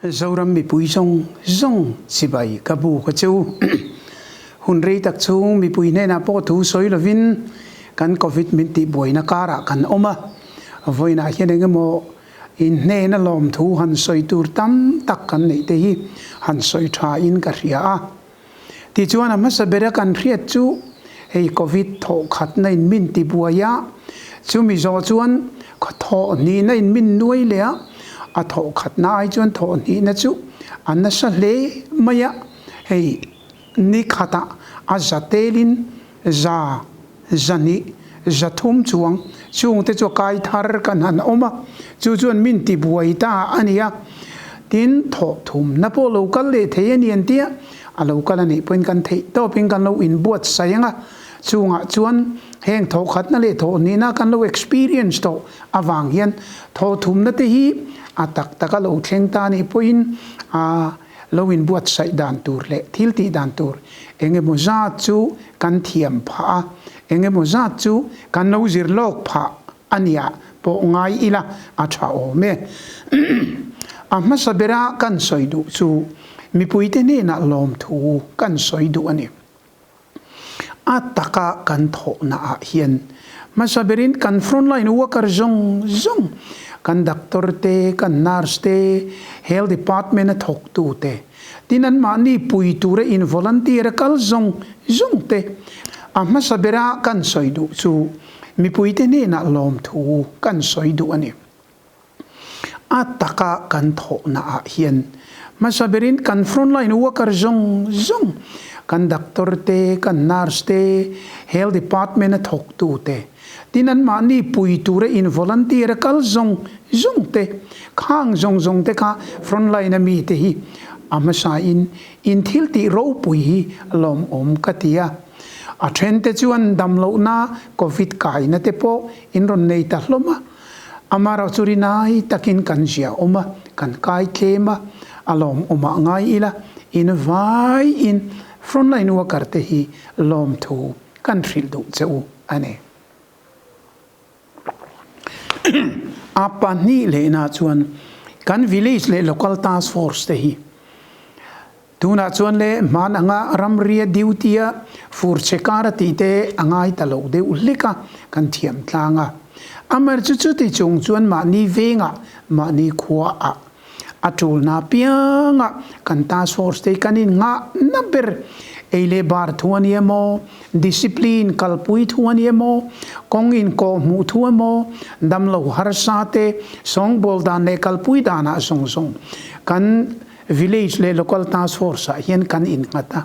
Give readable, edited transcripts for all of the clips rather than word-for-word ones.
Zoram mipui zawng zawng chibai ka buk a che u. Hun rei tak chhung mipui hnenah pawh thu sawi lovin kan Covid min tih buaina karah kan awm a. Vawiinah hian eng emaw inhnena lawmthu han sawi tur tam tak kan neih te hi han sawi tha in ka hria a. Tichuan a hmasa bera kan hriat chu hei Covid thawh khatna in min ti buai a, chumi zawh chuan thawh hnihna in min nuai leh a, a thawh khatna ai chuan thawh hnihna chu a nasa hle mai a, hei ni khatah a za telin za, zahnih, zathum chuang chungte chu a kai thar kan han awm a, chu chuan min ti buai ta a ni a. Tin, thawh thumna pawh lo kal leh thei a ni an tia, a lo kal a nih pawhin kan theih tawpin kan lo inbuatsaih ang a, chungah chuan heng thawh khatna leh thawh hnihna kan lo experience tawh avang hian thawh thumna te hi a tak taka lo thleng ta a nih pawhin a lo inbuatsaih dan tur leh thil tih dan tur eng emaw zat chu kan thiam phah a, eng emaw zat chu kan lo zir lawk phah a nia pawh ngai ila a tha awm e. A hmasa bera kan sawi duh chu mipuite hnenah lawmthu kan sawi duh a ni. A taka kan thawhna ah hian hmasa berin kan frontline worker zawng zawng, kan doctor te, kan nurse te, health department a thawktu te, tin anmahni pui tura in volunteer a kal zawng zawng te, a hmasa bera kan sawi duh chu mipuite hnenah lawmthu kan sawi duh a ni. A taka kan thawhna ah hian hmasa berin kan frontline worker zawng zawng, kan doctor te, kan nurse te, health department a thawktu te, tin anmahni pui tura in volunteer a kal zawng zawng te, khang zawng zawng te kha frontline a mi te hi a hmasa in in thil tih ropui hi lawmawm ka ti a. A then te chuan damlohna covid kaina te pawh in rawn nei ta hlawm a. Amaherawh chu rinai takin kan zia awm a, kan kai tlem a, a lawmawmah ngai ila, in vaiin frontline worker te hi lawmthu kan hrilh duh che u a ni. A pahnihlehnah chuan kan village leh local task force te hi Tunah chuan le hman anga ramria duty a fur che kar a tih te a ngai ta lo deuh hlek a, kan thiam tlang a. Amar chu chuti chung chuan mahni vengah, mahni khuaah a tulna piangah kan task force te kan in nghah na ber. Ei leh bar thu a ni emaw, discipline kalpui thu a ni emaw, kawng inkawh hmuh thu emaw, damlo harsa te sawngbawl dan leh kalpui danah zawng zawng kan Village leh Local Task Force ah hian kan innghat a,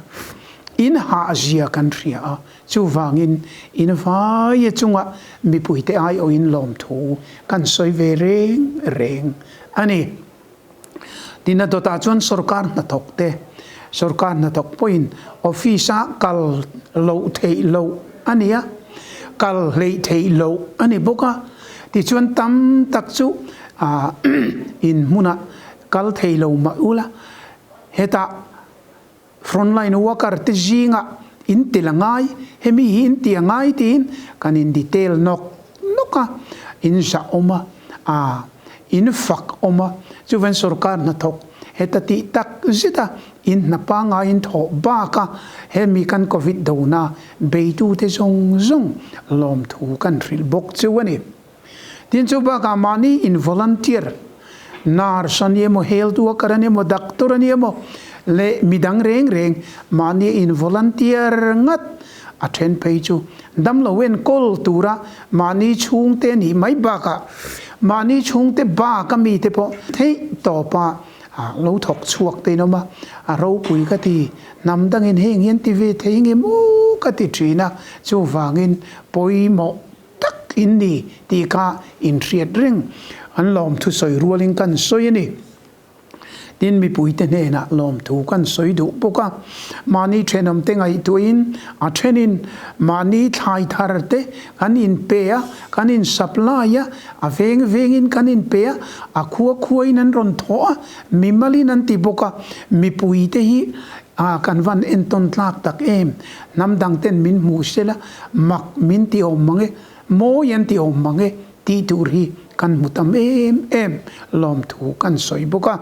in hahzia kan hria a, chuvangin in vaia chunga mipuite aiawhin lawmthu kan sawi ve reng reng a ni. Tina dawtah chuan sorkar hnathawk te, sorkar hnathawk pawhin office ah kal loh theih loh a ni a, kal hleih theih loh a ni bawk a, tichuan tam tak chu in hmunah Kal thei lo mah ula, hetah frontline worker te zingah in tel a ngai, hemi hi in ti a ngai tiin kan in detail nawk nawk a, in zah awm a, aa in fak awm a, chuvan sorkar hnathawk heta tih tak zet a in hna pangai in thawh bak a, hemi kan covid dona beitute zawng zawng lawmthu kan hrilh bawk chu a ni. Tin chu bakah mahni in volunteer, nurse a ni emaw, health worker a ni emaw, doctor a ni emaw leh midang reng reng mahni in volunteer ngat a then phei chu damlo enkawl tura mahni chhungte nih mai bakah mahni chhungte bak a mite pawh theih tawpa lo thawk chhuak te in awm a, a ropui ka ti, hnam dangin heng hian ti ve thei nge maw ka ti thin a, chuvangin pawimawh tak in ni tih kha inhriat reng an lawmthu sawi rualin kan sawi a ni. Tin, mipuite hnenah lawmthu kan sawi duh bawk a, mahni thenawmte ngaihtuahin a thenin mahni thlai thar te kan inpe a, kan insupply a, a veng vengin kan inpe a, a khua khuain an rawn thawh a, mimalin an ti bawk a, mipuite hi kan van entawn tlak tak em, hnam dangten min hmuh sela Mak min ti awm mang e, mawi an ti awm mang e tih tur hi kan hmu tam em em lawmthu kan sawi bawk a.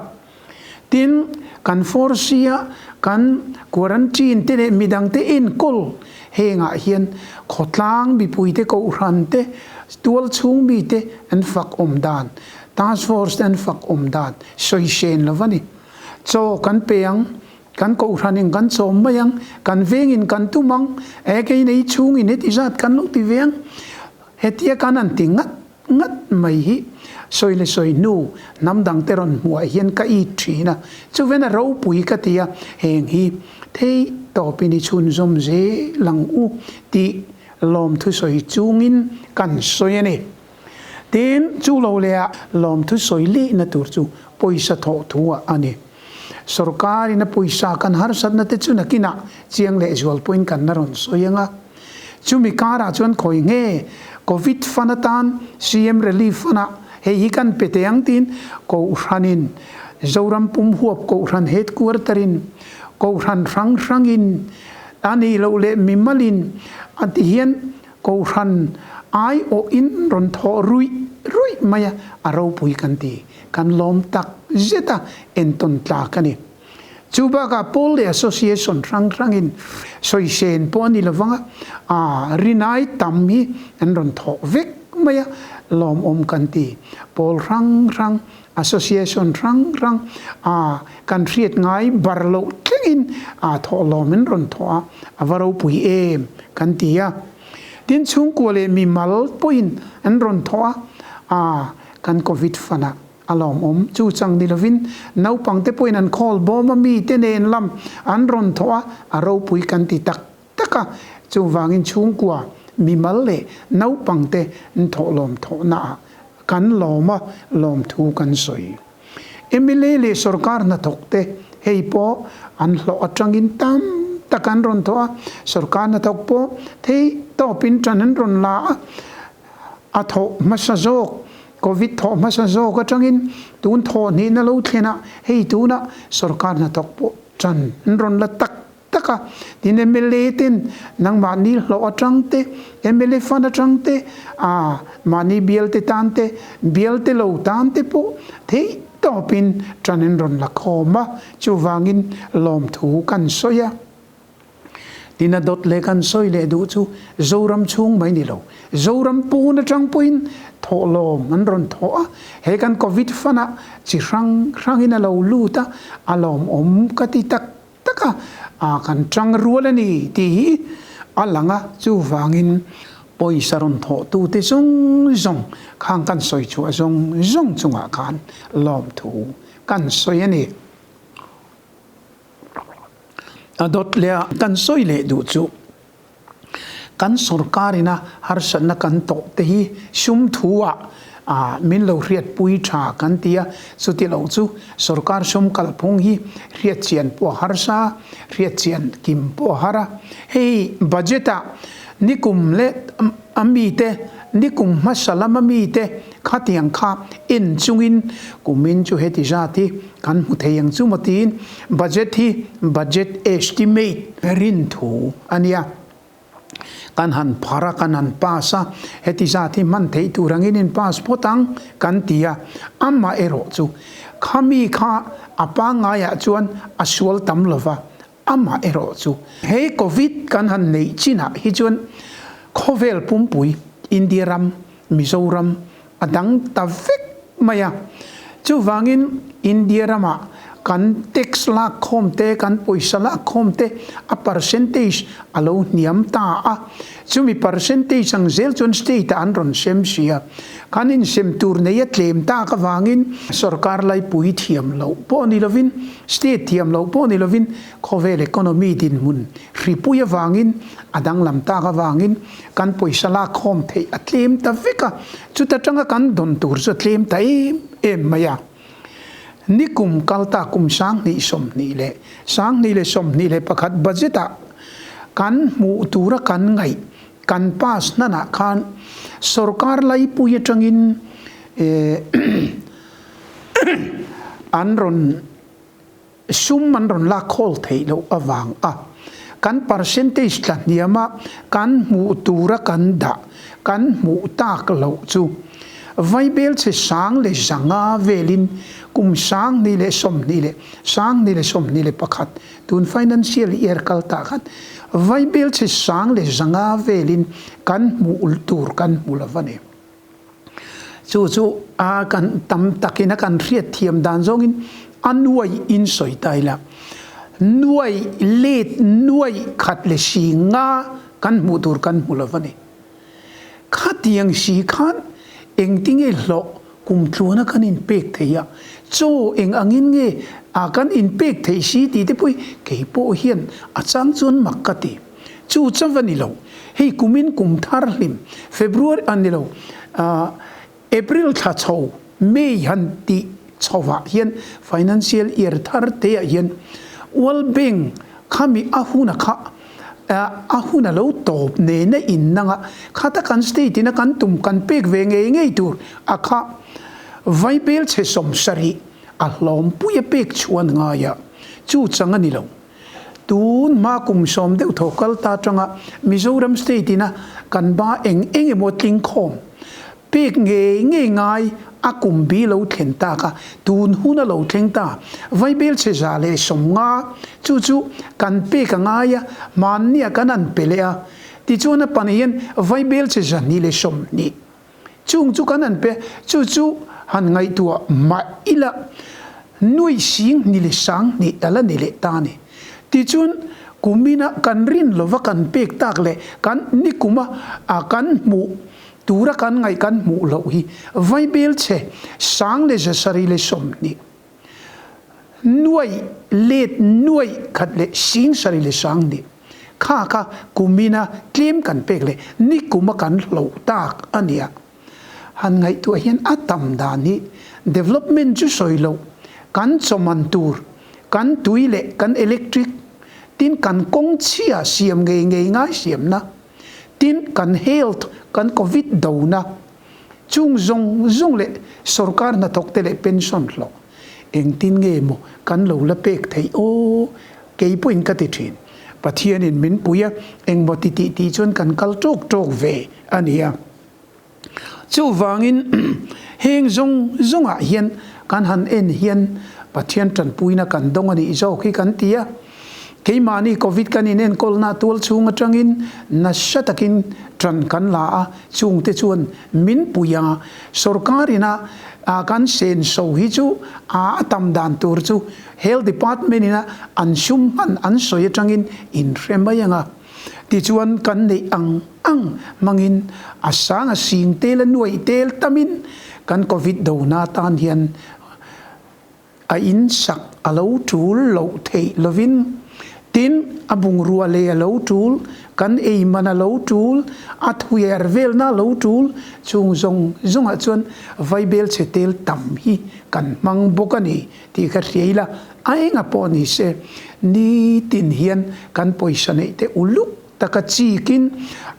Tin, kan force-a kan quarantine te leh midangte enkawl hengah hian khawtlang mipuite kohhran te, tual chhung mite an fak awm dan, task force te an fak awm dan sawi sen lo va ni. Chaw kan pe ang, kan kohhranin kan chawm mai ang, kan vengin kan tum ang, e kei nei chhungin heti zat kan lo ti ve ang, hetia kan han ti ngat ngat mai hi sawi leh sawi hnu hnam dangte rawn hmuhah hian ka it thin a, chuven a ropui ka ti a, heng hi thei tawpin i chhunzawm zel ang u tih lawmthu sawi chungin kan sawi a ni. Tin, chu lo lehah lawmthu sawi lehna tur chu pawisa thawh thu ah a ni. Sorkarin a pawisa kan harsatna te chu nakinah chiang leh zual pawhin kan la rawn sawi ang a. Chumi karah chuan khawi nge Covid fund atan CM Relief Fund ah hei hi kan pe teh ang tiin Kohhranin Zoram pum huap Kohhran Headquarter in Kohhran hrang hrangin a nih loh leh mimalin a ti hian Kohhran aiawhin rawn thawh ruih ruih mai a, a ropui kan ti. Kan lawm tak zet a, entawn tlak a ni. Chu bakah pawl leh association hrang hrangin sawisên pawh a ni lovang a, a rinai tam hi an rawn thawh vek mai a, lawmawm kan ti. Pawl hrang hrang, association hrang hrang a kan hriat ngai bar loh thlengin a thawh lawm in rawn thawh a, a va ropui em kan ti a. Tin chhungkua leh mimal pawhin an rawn thawh a, a kan Covid fund ah A lawmawm. Chu chang ni lovin naupangte pawhin an khawl bawm a mite nen lam an rawn thawh a, a ropui kan ti tak tak a. Chuvangin chhungkua, mimal leh naupangte an thawh lawm thawhnaah kan lawm a, lawmthu kan sawi. Mla leh sorkar hnathawkte hei pawh an hlawh atangin tam tak an rawn thawh a, sorkar hnathawk pawh theihtawpin tan an rawn la a, A thawh hmasa zawk, Covid thawh hmasa zawk atangin tun thawh hnihna lo thlen a, hei tunah sorkar hnathawk pawh tan an rawn la tak tak a. Tin mla ten nangmahni hlawh atang te, mla fund atang te, a mahni bialte tan te, bialte lo tan te pawh theih tawpin tan an rawn la khawm a, chuvangin lawmthu kan sawi a. Tin a dawt leh kan sawi leh duh chu Zoram chhung mai ni lo, Zoram pawn atang pawhin thawhlawm an rawn thawh a, he kan Covid fund ah chi hrang hrangin a lo lut a, a lawmawm ka ti tak tak a, a kan tang rual a ni tih hi a lang a, chuvangin pawisa rawn thawhtute zawng zawng khang kan sawi chhuah zawng zawng chungah khan lawmthu kan sawi a ni. A dawt leh a kan sawi leh duh chu kan sorkar ina harsatna kan tawh te hi sum thu ah min lo hriatpui tha kan ti a, chuti lo chu sorkar sum kalphung hi hriatchian pawh a harsa, hriatchian kim pawh a har a. Hei budget ah nikum leh a mite, nikum hmasa lama mite khatiang kha en chungin kumin chu heti zat hi Kan hmu thei ang chu maw tiin budget hi budget estimate rin thu a nia. Kan han phar a, kan han pass a, heti zat hi hman theih tur angin in pass phawt ang kan ti a. Amaherawh chu khami kha a pangaiah chuan a sual tam lo va, amaherawh chu he covid kan han neih chinah hi chuan khawvel pumpui India ram, Mizoram a dang ta vek mai a. Chuvangin India ramah kan tax lak khawm te, kan pawisa lak khawm te a percentage a lo hniam ta a. Chumi percentage ang zel chuan state ah an rawn sem si a. Kan insem tur nei a tlem tak avangin sorkar laipui thiam loh pawh ni lovin, state thiam loh pawh ni lovin khawvel economy dinhmun hripui avangin a danglam tak avangin kan pawisa lak khawm theih a tlem ta vek a, chuta tanga kan dawn tur chu a tlem ta em em mai a. Nikum kalta kum 2020 leh 2021 budget ah kan hmuh tura kan ngaih kan pass hnanah khan sorkar laipui atangin an rawn Sum an rawn lak khawl theih loh avang a kan percentage tla hniam a kan hmuh tura kan dah kan hmuh tak loh chu Vaibelchhe 1500 velin kum 2020 leh 2021 tun financial year kal tah khan Vaibelchhe 1500 velin kan hmuh tur kan hmu lo a ni. Chu chu a kan tam takin a kan hriat thiam dan zawngin a nuai in sawi ta ila. Nuai let nuai khat leh si nga kan hmuh tur kan hmu lo a ni. Khatiang si khan engtinge hlawh kum tluana kan inpek theih a, chaw eng angin nge a kan inpek theih si tih te pawh hi kei pawh hian a chang chuan mak ka ti. Chu chauh a ni lo, hei kumin kum thar hlim, February a ni lo, April thla chho, May han tih chhovah hian financial year thar te ah hian World Bank khami a huna kha a hun a lo tawp nena in nanga khata kan state in a kan tum kan pek ve ngei ngei tur a kha vaibel chhe 70 a hlawmpui a pek chhuan ngai a chu chang a ni lo. Tun hma kum 10 deuh thaw kal ta atanga Mizoram state ina kan ba eng eng emaw tling khawm pek ngei ngei ngai a kum bi lo thlen tak a, tun hun a lo thleng ta. Vaibel chhe 150 chu chu kan pek a ngai a, hmannia kan han pe leh a. Tichuan a pan hian vaibel chhe 220 Chung chu kan han pe, chu chu han ngaihtuah mah ila nui sing ni leh sang nih a la ni leh ta a ni. Tichuan, kumina kan rin lova kan pek tak leh kan nikuma a kan hmuh tura kan ngaih kan hmuh loh hi vaibel chhe sang leh 720 nuai let nuai khat leh sing sarih leh sang nih kha kha kumina tlem kan pek leh nikuma kan hloh tak a nia. Han ngaihtuah hian a tam dan hi development chu sawi loh kan chawman tur, kan tui leh kan electric, tin kan kawng chhia siam ngei ngei ngai siamna, tin kan health, kan covid dona, Chung zawng zawng leh sorkar hnathawk te leh pension hlawh engtin nge maw kan lo la pek theih aw kei pawhin ka ti thin. Pathianin min pui a, engmaw ti tih tih chuan kan kal tawk tawk ve a nia. Chuvangin heng zawng zawngah hian kan han en hian Pathian tanpuina kan dawng a nih zawk hi kan ti a. Keimahni Covid kan inenkawlna tual chhung atangin nasa takin tan kan la a, chungte chuan min pui a, sorkar ina kan senso hi chu a tam dan tur chu Health Department ina an sum hman an sawi atangin in hre mai ang a. Tichuan kan neih ang ang hmangin a sang a sing tel a nuaih tel tamin kan Covid dona tan hian A in sak a lo tul loh theih lovin, tin, a bungrua lei a lo tul, kan ei man a lo tul, a thuier velna a lo tul, chung zawng zawngah chuan vaibel chhe tel tam hi kan hmang bawk a ni tih ka hria ila, a enga pawh ni se, nitin hian kan pawisa neih te uluk taka chikin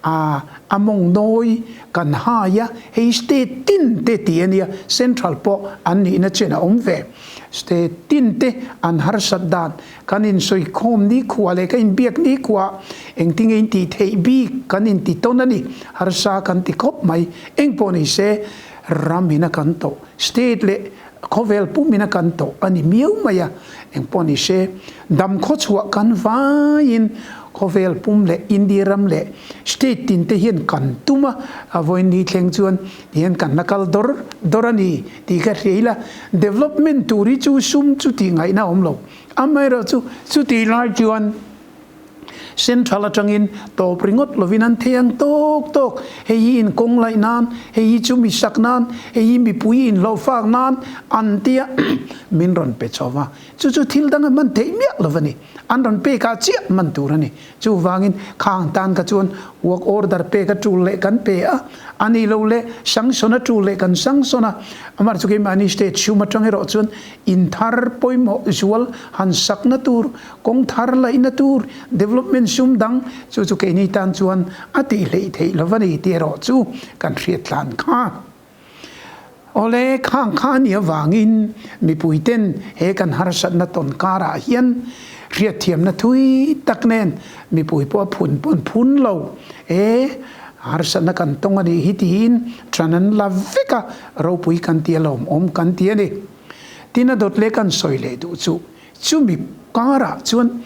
a a mawng nawi kan hai a, hei state tin te tih a nia, central pawh an nihna chen a awm ve. State tin te an harsat dan kan insawikhawm nikhua leh ka inbiak nikhua engtinge in tih theih bik kan inti tawn a ni, harsa kan ti khawp mai. Engpawh ni se ram in a kan tawh, state leh khawvel pum in a kan tawh a ni miau mai a, engpawh ni se dam khawchhuah kan vaiin khawvel pum leh India ram leh state tin te hian kan tum a, a vawiin ni thleng chuan tihian kan la kal dawr dawr a ni tih ka hria ila, development tur hi chu sum chu tih ngaihna a awm lo, amaherawhchu chutih lai chuan. Central atangin tawp ringawt lovin an thei ang tawk tawk, hei hi in kawng laih nan, hei hi chu mi sak nan, hei hi mipui in hlawhfak nan an tia min rawn pe chho va. Chu chu thil danga hman theih miah lo a ni. An rawn pek ah chiah hman tur a ni. Chuvangin khang tan kha chuan work order pek a tul leh kan pe a, a nih loh leh sanction a tul leh kan sanction a. Amah chu keimahni state sum atang erawh chuan in thar pawimawh zual han sakna tur Kawng thar laihna tur development sum dang chu chu keini tan chuan a tih hleih theih lo a ni tih erawh chu kan hriat tlan kha. Awle, khang kha a nih avangin mipui ten he kan harsatna tawn karah hian hriatthiamna thui tak nen mipui pawh a phun pawn phun lo e. Harsatna kan tawng a nih hi tiin ṭan an la vek a, ropui kan ti a lawmawm kan ti a ni. Tin a dawt leh kan sawi leh duh chu chumi karah chuan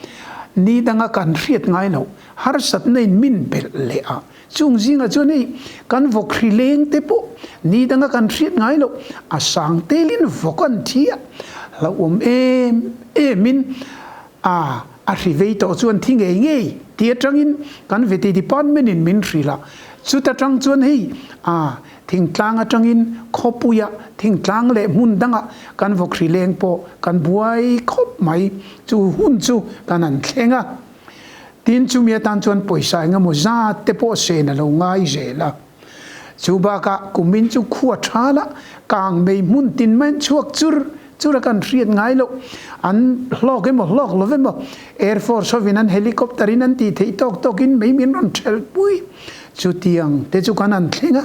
ni danga kan hriat ngai loh harsatna in min belh leh a, chung zingah chuan hei kan vawk hri leng te pawh ni danga kan hriat ngai loh a sang telin vawk an thi a, hlauhawm em emin A, a hri vei tawh chuan thi ngei ngei ti atangin kan veti department in min hrilh a, chuta tang chuan hei a, thingtlang atangin khawpuia thingtlang leh hmun dangah kan vawk hri leng pawh kan buai khawp mai, chu hun chu kan han thleng a. Tin chumi atan chuan pawisa engemaw zat te pawh sen a lo ngai zel a. Chu bakah kumin chu khua tha la, kang mei hmun tin mai an chhuak chur chur a kan hriat ngai loh. An hlawk emaw hlawk lo emaw Air Force hovin an helicopter in an tih theih tawk tawkin mei min rawn thelh pui. Chutiang te chu kan han thleng a,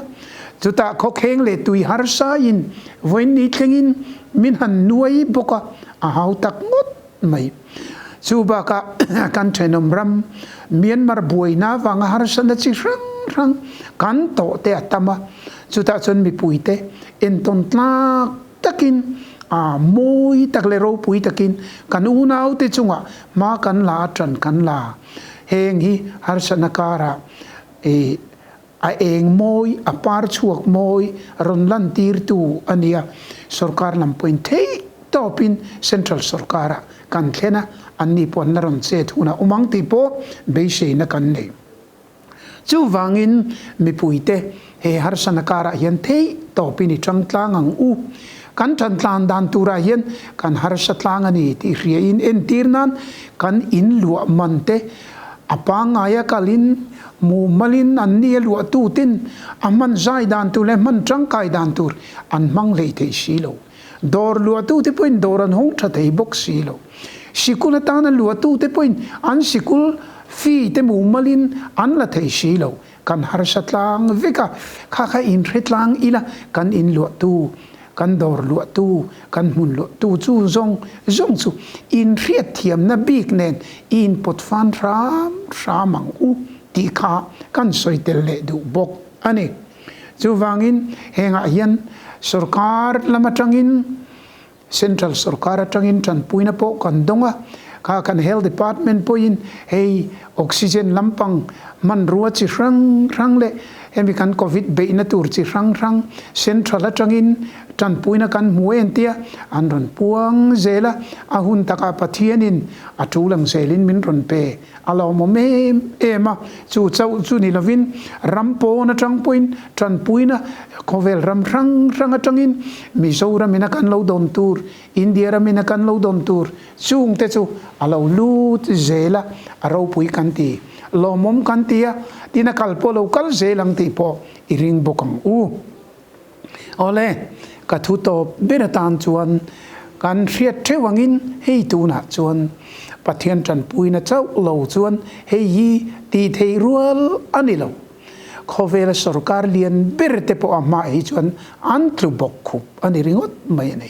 chutah khawkheng leh tui harsa in vawiin ni thlengin min han nuai bawk a, a hau tak ngawt mai. Chu bakah kan thenawm ram Myanmar buaina avanga harsatna chi hrang hrang kan tawh te a tam a, chutah chuan mipuite entawn tlak takin a mawi tak leh ropui takin kan unaute chungah hma kan la a, ṭan kan la. Heng hi harsatna karah ih a eng mawi, a par chhuak mawi rawn lantirtu a ni a, sorkar lam pawhin theih tawpin central sorkarah kan thlen a, anni pawh an la rawn chet hunah awm ang tih pawh beiseina kan nei. Chuvangin mipuite he harsana karah hian theih tawpin i tang tlang ang u. Kan tan tlan dan turah hian kan harsa tlang a ni tih hriain entir nan kan in luah man te A pangngaia kalin, mumalin an ni a luahtutin a hman zai dan tur leh hman tangkai dan tur an hmang hlei thei si lo. Dawr luahtute pawhin dawr an hawng tha thei bawk si lo. Sikul atana luahtute pawhin an sikul fee te mumalin an la thei si lo. Kan harsa tlang vek a, kha kha inhre tlang ila kan inluahtu Kan dawr luahtu, kan hmun luahtu chu zawng zawng chu inhriatthiamna bik nen i inpawt fan hram hram ang u tih kha kan sawi tel leh duh bawk a ni. Chuvangin hengah hian sorkar lam atangin, Central sorkar atangin tanpuina pawh kan dawng a, kha kan Health Department pawhin hei oxygen lampang hmanrua chi hrang hrang leh Hemi kan Covid beihna tur chi hrang hrang Central atangin tanpuina kan hmu en tia an rawn puang zel a, a hun takah Pathianin a tul ang zelin min rawn pe a lawmawm em em a, chu chauh chu ni lovin ram pawn atang pawhin tanpuina khawvel ram hrang hrang atangin Mizoram ina kan lo dawn tur, India ram ina kan lo dawn tur Chungte chu a lo lut zel a, a ropui kan ti, lawmawm kan ti a, tin a kal pawh lo kal zel ang tih pawh i ring bawk ang u. Awle, ka thu tawp ber atan chuan kan hriat theuh angin hei tunah chuan Pathian tanpuina chauh lo chuan hei hi tih theih rual a ni lo. Khawvela sorkar lian ber te pawh a hmaah hi chuan an tlu bawk khup a ni ringawt mai a ni.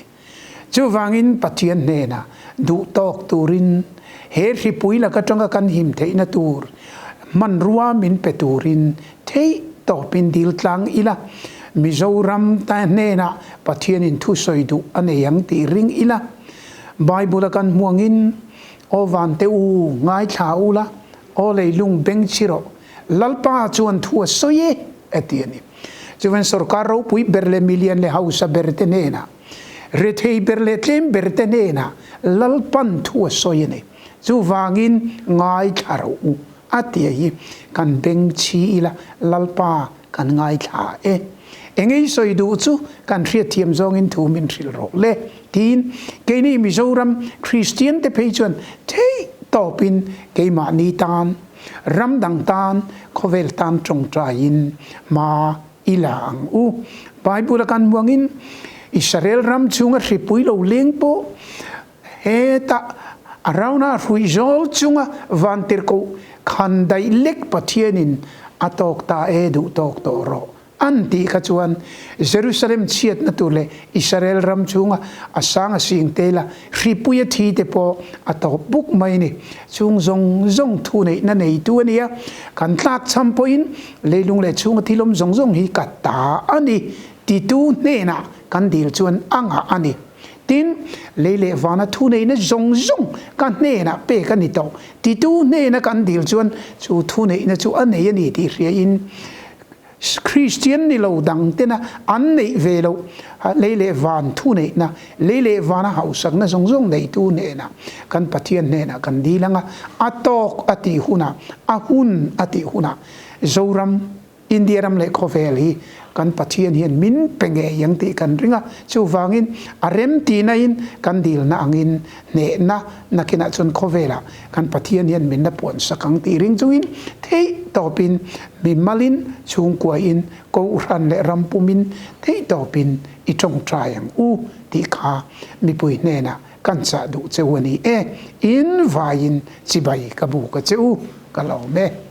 Chuvangin Pathian hnenah duh tawk turin he hripui lak atanga kan him theihna tur hmanrua min pe turin theih tawpin dil tlang ila, Mizoram ta hnenah Pathianin thusawi duh a nei ang tih ring ila. Bible-a kan hmu angin, Aw vante u, ngaithla ula, aw leilung beng chhi rawh, Lalpa chuan thu a sawi e, a ti a ni. Chuan sorkar ropui ber leh milian leh hausa ber te hnenah, rethei ber leh tlem ber te hnenah Lalpan thu a sawi a ni. Chuvangin ngaithla rawh u a tia hi kan beng chhi ila Lalpa kan ngaithla e. Engei sawi duh chu kan hriatthiam zawngin thu min hrilh rawh le tiin keini Mizoram Kristian te phei chuan theih tawpin keimahni tan Ram dang tan, khawvel tan tawngtaiin hma i la ang u. Bible a kan hmuangin Israel ram chhunga hripui lo leng pawh hetah a rauna hruih zawl chunga vantirhkoh khan daih lek Pathianin a tawk ta e duh tawk tawh rawh. An tih kha chuan Jerusalem chhiatna tur leh Israel ram chhunga a sang a sing tel a, hripuia thi te pawh a tawp buk mai a ni. Chung zawng zawng thu neihna neitu a ni a, kan tlak cham pawhin leilung leh chhunga thilawm zawng zawng hi ka ta a ni titu hnenah kan dil chuan a ngah a ni. Tin, lei leh vana thu neihna zawng zawng ka hnenah pek a ni tawh titu hnena kan dil chuan chu thu neihna chu a nei a ni tih hriain Kristian ni lo dang tena an neih ve loh lei leh van thu neihna, lei leh vana hausakna zawng zawng neitu hnenah kan Pathian hnenah kan dil ang a, a tawk a tih hunah, a hun a tih hunah Zoram, India ram leh khawvel hi kan Pathian hian min pe ngei ang tih kan ring a, chuvangin a rem tihna-in kan dilna angin hnehna nakinah chuan khawvelah kan Pathian hian min la puansak ang tih ring chungin theih tawpin mi malin chhungkuain Kohhran leh ram pumin theih tawpin i tawngtai ang u tih kha mipui hnenah kan chah duh cheu a ni e. In vaiin chibai ka buk a che u, ka lawm e.